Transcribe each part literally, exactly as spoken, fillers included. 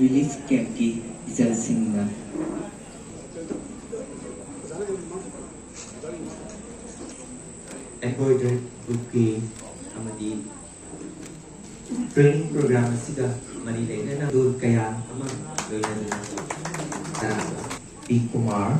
Relief ꯀꯦꯝꯞꯀꯤ ꯏꯆꯜꯁꯤꯡꯅ embroidery ꯕꯨꯛꯀꯤ ꯑꯃꯗꯤ training programme ꯑꯁꯤꯒ ꯃꯔꯤ ꯂꯩꯅꯅ ꯗꯣꯜ ꯀꯌꯥ ꯑꯃ ꯂꯣꯏꯅꯗꯨꯅ ꯄꯤ Kumar,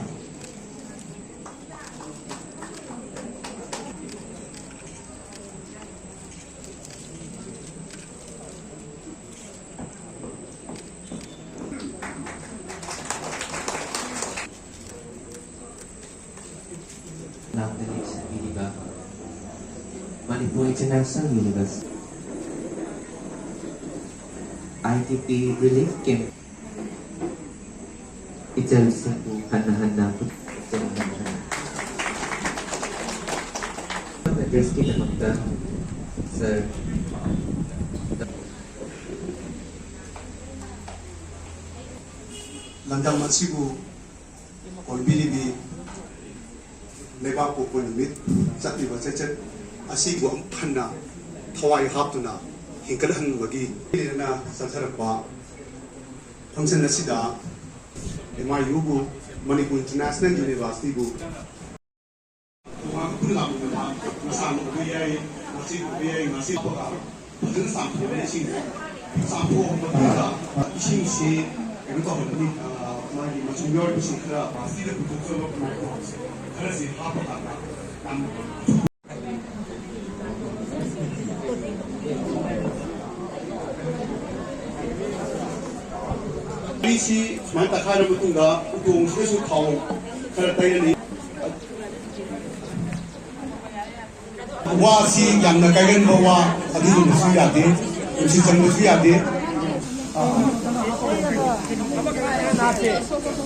ꯂꯥꯛꯇꯅ ꯏꯁꯤꯟꯕꯤꯔꯤꯕ Manipur International University, I D P Relief Camp, ꯏꯆꯜꯁꯤꯡꯕꯨ ꯍꯟꯅ ꯍꯟꯅ ꯑꯦꯗ꯭ꯔꯦꯁꯀꯤꯗꯃꯛꯇ ꯁꯔ꯫ ꯂꯝꯗꯝ ꯑꯁꯤꯕꯨ ꯀꯣꯟꯕꯤꯔꯤꯕꯤ ꯂꯩꯕꯥꯛꯄꯣꯛꯄ ꯅꯨꯃꯤꯠ ꯆꯠꯂꯤꯕ ꯆꯩꯆꯠ ꯑꯁꯤꯕꯨ ꯑꯃꯨꯛ ꯍꯟꯅ ꯊꯋꯥꯏ ꯍꯥꯞꯇꯨꯅ ꯍꯤꯡꯒꯠꯍꯟꯕꯒꯤ ꯂꯩꯔꯅ ꯆꯠꯊꯔꯛꯄ ꯐꯪꯁꯟ ꯑꯁꯤꯗ ꯑꯦꯝ ꯑꯥꯏ ꯌꯨꯕꯨ, ꯃꯅꯤꯄꯨꯔ ꯏꯟꯇꯔꯅꯦꯁꯅꯦꯜ ꯌꯨꯅꯤꯚꯔꯁꯤꯇꯤꯕꯨ ꯇꯣꯉꯥꯟꯕ ꯈꯨꯟ ꯂꯥꯛꯃꯤꯟꯅꯕ ꯃꯁꯥ ꯑꯣꯏꯕ ꯌꯥꯏ, ꯃꯆꯦ ꯑꯣꯏꯕ ꯌꯥꯏ, ꯃꯆꯦ ꯍꯥꯞꯄꯒ ꯐꯖꯅ ꯆꯥꯝꯊꯣꯛꯑꯅꯤ ꯏꯁꯤꯡ꯫ ꯆꯥꯝꯊꯣꯛꯑꯕ ꯃꯇꯨꯡꯗ ꯏꯁꯤꯡꯁꯤ ꯀꯩꯅꯣ ꯇꯧꯍꯜꯂꯅꯤ, ꯑ, ꯃꯥꯒꯤ ꯃꯆꯨꯝ ꯌꯥꯎꯔꯤꯕꯁꯤꯡ ꯈꯔ ꯕꯥꯁꯤꯗ ꯄꯨꯊꯣꯛꯆꯕ ꯃꯥꯏꯀ꯭ꯔꯣꯟꯁꯦ ꯈꯔꯁꯤ ꯍꯥꯞꯄ ꯀꯥꯟꯗ ꯌꯥꯝ ꯃꯩꯁꯤ ꯁꯨꯃꯥꯏꯅ ꯇꯛꯈꯥꯏꯔꯕ ꯃꯇꯨꯡꯗ ꯎꯇꯣꯡꯁꯤꯗꯁꯨ ꯊꯥꯎ ꯈꯔ ꯇꯩꯔꯅꯤ꯫ ꯋꯥꯁꯤ ꯌꯥꯝꯅ ꯀꯥꯏꯒꯟꯕ ꯋꯥ, ꯑꯗꯨꯒꯨꯝꯕꯁꯨ ꯌꯥꯗꯦ, ꯅꯨꯡꯁꯤꯠ ꯆꯪꯕꯁꯨ ꯌꯥꯗꯦ꯫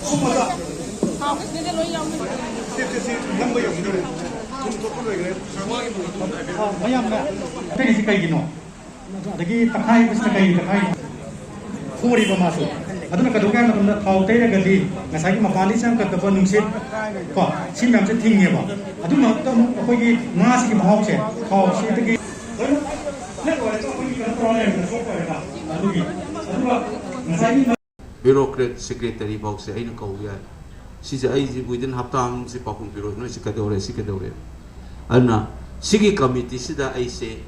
ꯁꯨꯝꯕꯗ ꯁꯤ ꯅꯝꯕ ꯌꯧꯈꯤꯗꯣꯔꯦ꯫ ꯁꯨꯝ ꯊꯣꯛꯄ ꯂꯣꯏꯈ꯭ꯔꯦ꯫ ꯃꯌꯥꯝꯅ ꯑꯇꯩꯁꯤ ꯀꯩꯒꯤꯅꯣ? ꯑꯗꯒꯤ ꯇꯛꯈꯥꯏꯕꯁꯤꯅ ꯀꯩꯒꯤ ꯇꯛꯈꯥꯏꯔꯤꯅꯣ? ꯊꯣꯔꯤꯕ ꯃꯥꯁꯨ꯫ ꯑꯗꯨꯅ ꯀꯩꯗꯧꯒꯦ ꯍꯥꯏꯕ ꯃꯇꯝꯗ ꯊꯥꯎ ꯇꯩꯔꯒꯗꯤ ꯉꯁꯥꯏꯒꯤ ꯃꯄꯥꯟꯗꯒꯤ ꯆꯪꯉꯛꯀꯗꯕ ꯅꯨꯡꯁꯤꯠ ꯀꯣ, ꯁꯤ ꯃꯌꯥꯝꯁꯦ ꯊꯤꯡꯉꯦꯕ꯫ ꯑꯗꯨ ꯃꯔꯛꯇ ꯑꯃꯨꯛ ꯑꯩꯈꯣꯏꯒꯤ ꯉꯥꯁꯤꯒꯤ ꯃꯍꯥꯎꯁꯦ ꯊꯥꯎꯁꯤꯗꯒꯤ ꯂꯣꯏꯅ ꯐ꯭ꯂꯦꯠ ꯑꯣꯏꯔꯒ ꯑꯩꯈꯣꯏꯒꯤ ꯀꯩꯅꯣ ꯇꯧꯔ ꯂꯩꯔꯝꯃꯦ, ꯁꯣꯐ ꯑꯣꯏꯔꯒ꯫ ꯑꯗꯨꯒꯤ, ꯑꯗꯨꯒ bureaucrat secretary ꯐꯥꯎꯁꯦ ꯑꯩꯅ ꯀꯧꯕ ꯌꯥꯏ꯫ ꯁꯤꯁꯦ ꯑꯩꯁꯦ within ꯍꯞꯇꯥ ꯑꯃꯁꯤ ꯄꯥꯎꯈꯨꯝ ꯄꯤꯔꯛꯑꯣ, ꯅꯣꯏꯁꯤ ꯀꯩꯗꯧꯔꯦ, ꯁꯤ ꯀꯩꯗꯧꯔꯦ꯫ ꯑꯗꯨꯅ ꯁꯤꯒꯤ committeeꯁꯤꯗ ꯑꯩꯁꯦ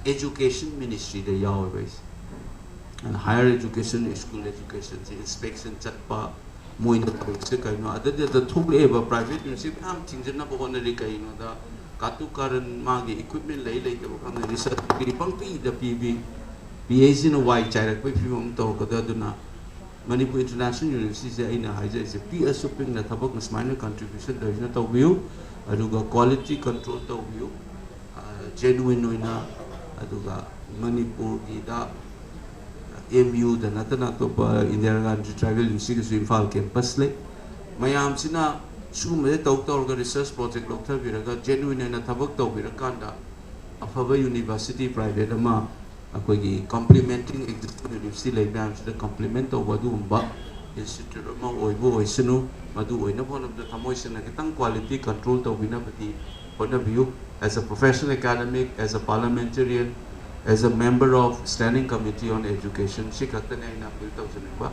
education ministryꯗ ꯌꯥꯎꯋꯦꯕ ꯑꯩꯁꯦ꯫ ꯑꯗꯨꯅ higher education, school educationꯁꯦ inspection ꯆꯠꯄ, ꯃꯣꯏꯅ ꯇꯧꯔꯤꯁꯦ ꯀꯩꯅꯣ, ꯑꯗꯨꯗꯤ ꯑꯗ ꯊꯣꯛꯂꯛꯑꯦꯕ private university ꯃꯌꯥꯝ ꯊꯤꯡꯖꯤꯟꯅꯕ ꯍꯣꯠꯅꯔꯤ꯫ ꯀꯩꯅꯣꯗ ꯀꯥꯇꯨ ꯀꯥꯔꯟ ꯃꯥꯒꯤ equipment ꯂꯩ ꯂꯩꯇꯕ ꯈꯪꯗꯦ, research degree ꯄꯪꯄꯤꯗ ꯄꯤꯕꯤ, PhDꯅ ꯋꯥꯏ ꯆꯥꯏꯔꯛꯄꯒꯤ ꯐꯤꯕꯝ ꯑꯃ ꯇꯧꯔꯛꯀꯗ꯫ ꯑꯗꯨꯅ ꯃꯅꯤꯄꯨꯔ International Universityꯁꯦ ꯑꯩꯅ ꯍꯥꯏꯖꯔꯤꯁꯦ, ꯄꯤꯛꯑꯁꯨ ꯄꯤꯛꯅ ꯊꯕꯛ ꯁꯨꯃꯥꯏꯅ contribution ꯇꯧꯔꯤꯁꯤꯅ ꯇꯧꯕꯤꯌꯨ, ꯑꯗꯨꯒ quality control ꯇꯧꯕꯤꯌꯨ, genuine ꯑꯣꯏꯅ꯫ ꯑꯗꯨꯒ ꯃꯅꯤꯄꯨꯔꯒꯤꯗ MUꯗ ꯅꯠꯇꯅ ꯑꯇꯣꯞꯄ ꯏꯟꯗꯤꯔꯥ ꯒꯥꯟꯙꯤ Tribal Universityꯒꯤꯁꯨ ꯏꯝꯐꯥꯜ campus ꯂꯩ꯫ ꯃꯌꯥꯝꯁꯤꯅ ꯁꯤꯒꯨꯝꯕꯁꯦ ꯇꯧ ꯇꯧꯔꯒ research project ꯂꯧꯊꯕꯤꯔꯒ genuine ꯑꯣꯏꯅ ꯊꯕꯛ ꯇꯧꯕꯤꯔꯀꯥꯟꯗ ꯑꯐꯕ university private ꯑꯃ ꯑꯩꯈꯣꯏꯒꯤ complementing existing university ꯂꯩ ꯃꯌꯥꯝꯁꯤꯗ complement ꯇꯧꯕ ꯑꯗꯨꯒꯨꯝꯕ institute ꯑꯃ ꯑꯣꯏꯕ ꯑꯣꯏꯁꯅꯨ꯫ ꯃꯗꯨ ꯑꯣꯏꯅꯕ ꯍꯣꯠꯅꯕꯗ ꯊꯃꯣꯏ ꯁꯦꯡꯅ ꯈꯤꯇꯪ quality control ꯇꯧꯕꯤꯅꯕꯗꯤ ꯍꯣꯠꯅꯕꯤꯌꯨ꯫ As a professional academic, as a parliamentarian, as a member of Standing Committee on Education, ꯁꯤ ꯈꯛꯇꯅꯤ ꯑꯩꯅ appeal ꯇꯧꯖꯅꯤꯡꯕ꯫